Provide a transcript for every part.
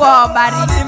Mungu awabariki.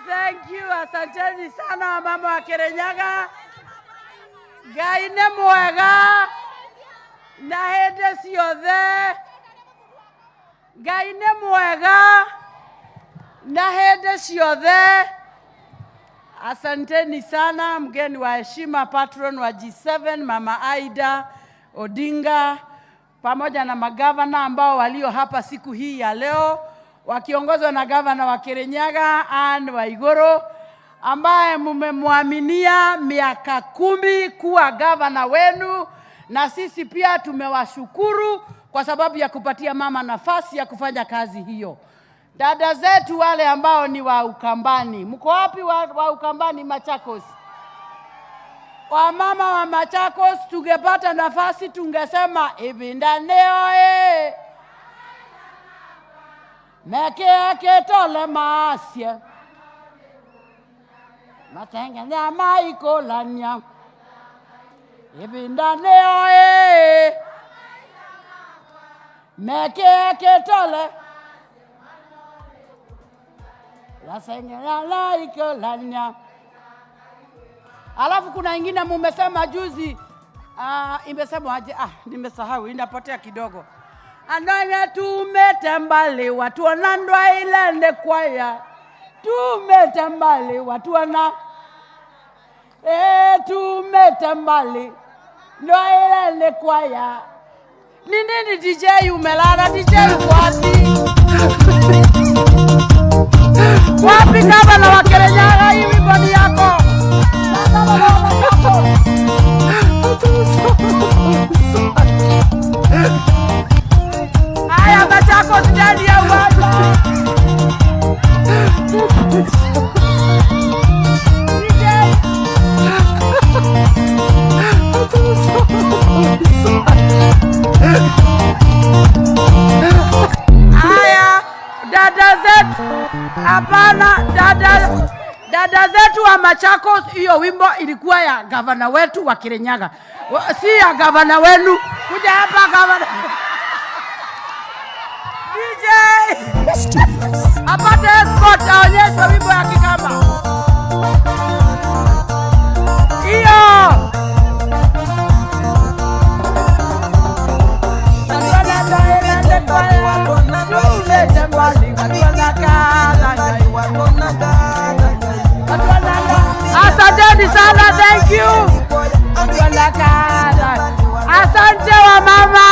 Thank you, asanteni sana mama wa Kirinyaga. Ngai nĩ mwega na hĩndĩ ciothe. Ngai nĩ mwega na hĩndĩ ciothe. Asanteni sana mgeni wa heshima, patron wa G7 Mama Aida Odinga, pamoja na magavana ambao walio hapa siku hii ya leo wakiongozwa na gavana wa Kirinyaga Anne Waiguru ambaye mumemwaminia miaka 10 kuwa gavana wenu, na sisi pia tumewashukuru kwa sababu ya kupatia mama nafasi ya kufanya kazi hiyo. Dada zetu wale ambao ni wa Ukambani, mko wapi wa Ukambani Machakos? Wamama wa Machakos, tungepata nafasi tungesema ibinda neo meke tole masie matengenya maikolania ibinda neo meke tole lasengenya maikolania. Alafu kuna ingine mumesema juzi, imesemwa aje? Nimesahau, inapotea kidogo. Ananya tumetembali watu wanandwa ilende kwaya, tumetembali watu wana tumetembali ndwa ilende kwaya. Ni nini DJ umelala? DJ uko wapi? Wapi gavana wa Kirinyaga? Hii wimbo ni yako. Na gavana wa Machakos. Haya, Machakos ndani ya uwanja. DJ. Haya, dada zetu, hapana, dada zetu wa Machakos, hiyo wimbo ilikuwa ya gavana wetu wa Kirinyaga, si ya gavana wenu. Kuja hapa gavana. DJ apate escort aonyeshwe wimbo ya Kikamba hiyo. Asanteni sana, thank you. Asante wa mama.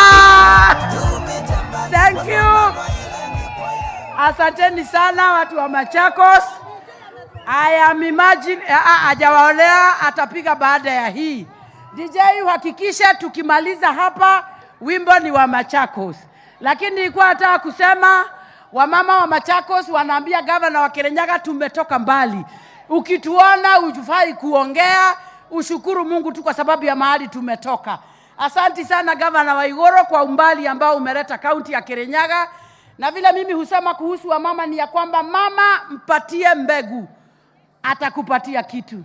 Thank you. Asanteni sana watu wa Machakos. I am imagine hajawaolea atapiga baada ya hii. DJ uhakikishe tukimaliza hapa wimbo ni wa Machakos. Lakini nilikuwa nataka kusema wamama wa Machakos wanaambia gavana wa Kirinyaga tumetoka mbali. Ukituona hufai kuongea, ushukuru Mungu tu kwa sababu ya mahali tumetoka. Asanti sana gavana Waiguru kwa umbali ambao umeleta kaunti ya Kirinyaga. Na vile mimi husema kuhusu wamama ni ya kwamba mama mpatie mbegu, atakupatia kitu.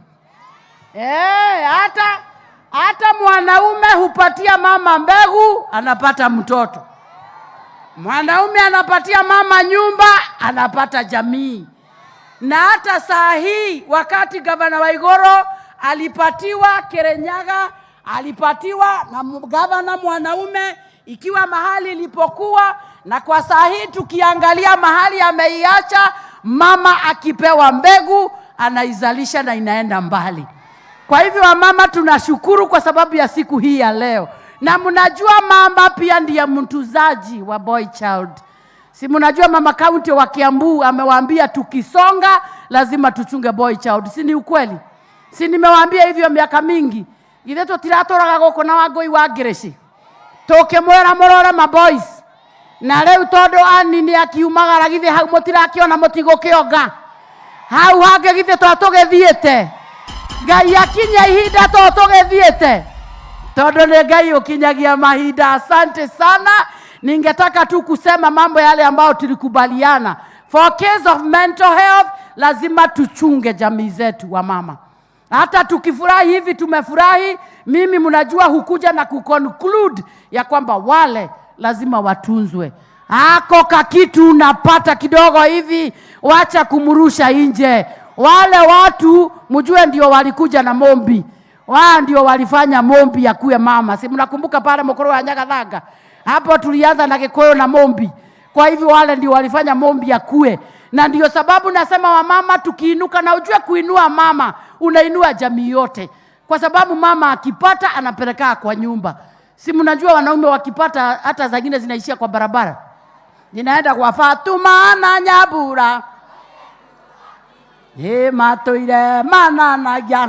Hata mwanaume hupatia mama mbegu, anapata mtoto. Mwanaume anapatia mama nyumba, anapata jamii. Na hata saa hii wakati gavana Waiguru alipatiwa Kirinyaga Alipatiwa na gavana mwanaume ikiwa mahali ilipokuwa, na kwa saa hii tukiangalia mahali ameiacha, mama akipewa mbegu anaizalisha na inaenda mbali. Kwa hivyo wamama, tunashukuru kwa sababu ya siku hii ya leo, na mnajua mama pia ndiye mtunzaji wa boy child. Si mnajua mama kaunti wa Kiambu amewaambia tukisonga lazima tuchunge boy child, si ni ukweli? Si nimewaambia hivyo miaka mingi? Ithe tutiratũraga gũkũ na Wangũi wa Ngĩrĩci tũkĩmwĩra mũrore maboys, na rĩu tondũ ani nĩ akiumagara, githĩ hau mũtirakĩona mũtigũkĩonga hau hangĩ? Githĩ to tũgĩthiĩte Ngai akinya ihinda to tũgĩthiĩte, tondũ nĩ Ngai ũkinyagia mahinda. Asante sana. Ningetaka tu kusema mambo yale ambayo tulikubaliana. For case of mental health, lazima tuchunge jamii zetu wa mama. Hata tukifurahi hivi tumefurahi, mimi mnajua hukuja na kuconclude ya kwamba wale lazima watunzwe. Ako kakitu unapata kidogo hivi, wacha kumrusha nje. Wale watu mjue ndio walikuja na Mombi, wao ndio walifanya Mombi akuwe mama. Si mnakumbuka pale Mokoro wa Nyagathanga? Hapo tulianza na Gikuyu na Mombi. Kwa hivyo wale ndio walifanya Mombi akue, na ndio sababu nasema wamama tukiinuka, na ujue kuinua mama unainua jamii yote, kwa sababu mama akipata anapeleka kwa nyumba. Si mnajua wanaume wakipata hata zingine zinaishia kwa barabara, ninaenda kwa Fatuma na Nyabura ĩ matũire mananagia.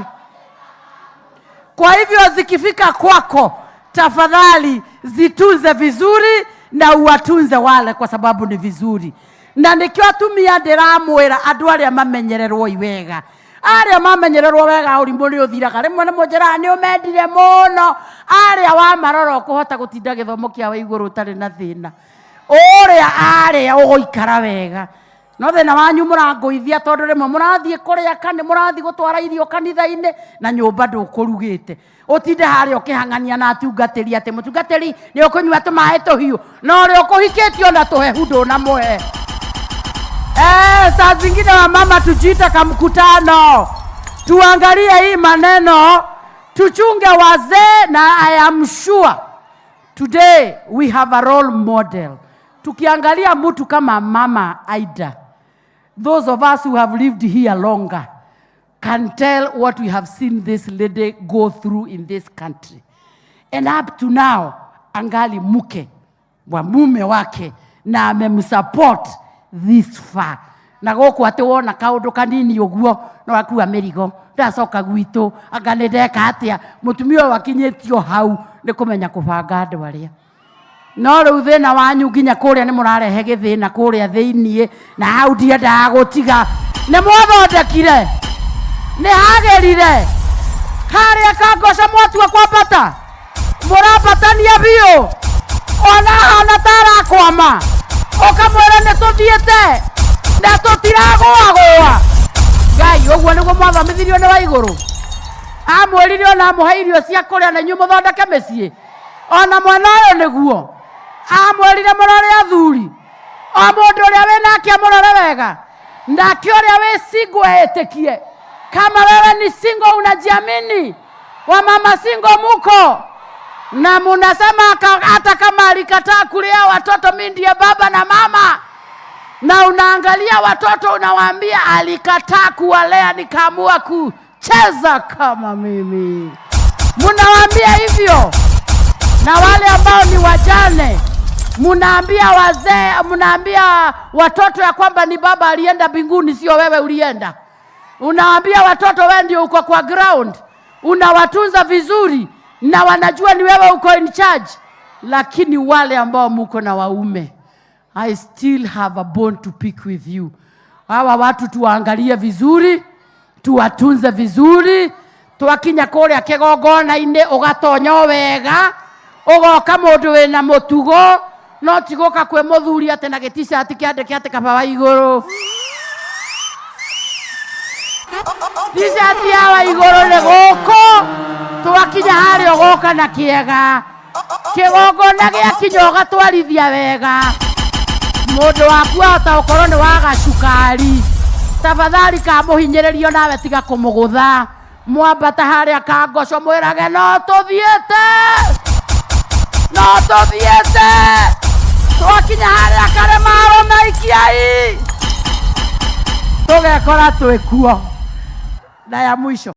Kwa hivyo zikifika kwako, tafadhali zitunze vizuri na uwatunze wale, kwa sababu ni vizuri. Na nikio atumia ndiramwira andu aria mamenyererwo wega, aria mamenyererwo wega ũrimũ nĩ ũthiraga. Rĩmwe nĩ mũnjĩraga nĩ ũmendire mũno, aria wamarora ũkũhota gũtinda gĩthomo kĩa wa igũrũ ũtarĩ na thĩna, ũrĩa arĩa ũgũikara wega. No thĩna wanyu mũrangũithia tondũ rĩmwe mũrathiĩ kũrĩa kana mũrathiĩ gũtwara irio kanitha-inĩ na nyũmba ndũkũrugĩte, ũtinde harĩa ũkĩhang'ania na atungatĩri atĩ mũtungatĩri nĩ ũkũnyua tũmaĩ tũhiũ, na ũrĩa ũkũhikĩtio na tũhehu ndũnamũhe. Saa zingine wamama tujiite kamkutano, tuangalie hii maneno, tuchunge wazee, na I am sure today we have a role model. Tukiangalia mtu kama Mama Aida, those of us who have lived here longer can tell what we have seen this lady go through in this country. And up to now, angali mke wa mume wake na amemsupport this far. Na gũkũ atĩ wona kaũndũ kanini ũguo no akua mĩrigo, ndacoka gwitũ, anga nĩ ndeka atĩa. Mũtumia ũyũ akinyĩtio hau nĩ kũmenya kũbanga andũ arĩa. No rĩu thĩna wanyu nginya kũrĩa nĩ mũrarehe gĩthĩna kũrĩa thĩiniĩ, na hau ndiendaga gũtiga. Nĩ mwathondekire, nĩ hagĩrire harĩa Kangoca, mwatua kwambata, mũrambatania biũ, ona hana ta arakwama, ũkamwĩra nĩ tũthiĩte na tũtiragũagũa. Ngai, ũguo nĩguo mwathomithirio nĩ wa igũrũ? Amwĩrire ona amũhe irio cia kũrĩa na inyuĩ mũthondeke mĩciĩ, ona mwena ũyũ nĩguo amwĩrire mũrore athuri, o mũndũ ũrĩa wĩ nake amũrore wega, nake ũrĩa wĩ single etĩkie. Kama wewe ni single unajiamini, wamama single muko na munasema hata kama alikataa kulea watoto, mi ndiye baba na mama, na unaangalia watoto unawaambia alikataa kuwalea, nikaamua kucheza kama mimi. Munawaambia hivyo. Na wale ambao ni wajane, munaambia wazee, munaambia watoto ya kwamba ni baba alienda mbinguni, sio wewe ulienda. Unaambia watoto wewe ndio uko kwa ground, unawatunza vizuri na wanajua ni wewe uko in charge. Lakini wale ambao muko na waume, I still have a bone to pick with you. Hawa watu tuwaangalie vizuri, tuwatunze vizuri. Twakinya kũrĩa kĩgongona-inĩ ũgatonya o wega, ũgoka mũndũ wĩna mũtugo, no ti gũka kwĩ mũthuri atĩ na gĩticati kĩandĩke atĩ kaba wa igũrũ. T-shirt ya wa igũrũ nĩ gũkũ, twakinya harĩa ũgoka na kĩega, kĩgongona gĩakinya ũgatwarithia wega. Mũndũ waku ahota gũkorwo nĩ waga cukari, tafadhali kamũhinyĩrĩrio nawe tiga kũmũgũtha. Mwambata harĩa Kangoco mwĩrage no tũthiĩte, no tũthiĩte. Twakinya harĩa Karemaro na Ikiai tũgekora twĩ kuo. Na ya mwisho.